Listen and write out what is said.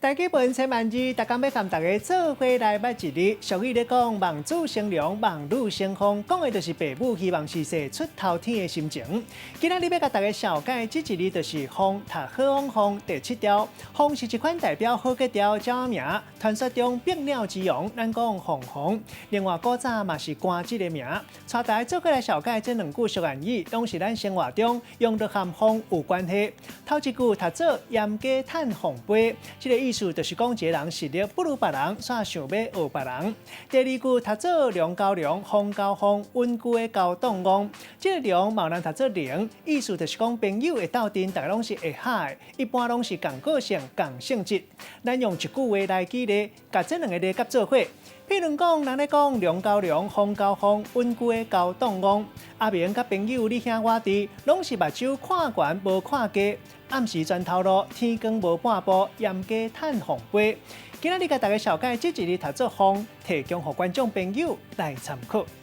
台語文千萬字，逐工欲共大家做伙來捌一字。俗語咧講，望子成龍，望女成鳳，講的就是爸母希望是勢出頭天的心情。今仔日欲共大家紹介這一字，就是「鳳」，讀好風鳳第七調。鳳是一款代表好格調鳥名，傳說中百鳥之王，咱講鳳凰。另外古早嘛是官這个名。帶大家做伙來紹介這兩句俗諺語，攏是咱生活中用著和鳳有關係。頭一句讀做嚴家趁鳳飛，這个意思就是講一个人實力不如別人，煞想欲學別人。第二句讀做龍交龍，鳳交鳳，穩固的交當戇。這个龍嘛有人讀做龍，意思就是講朋友會鬥陣，逐家攏是會合的，一般攏是仝個性、仝性質。咱用一句話來舉例，共這兩个字結做伙。譬如講，人咧講龍交龍，鳳交鳳，穩固的交當戇。阿明佮朋友你兄我弟，攏是目睭看懸無看低，暗時轉頭路，天光無半步，嚴家趁鳳飛。今仔日共大家紹介這一字讀做鳳，提供予觀眾朋友來參考。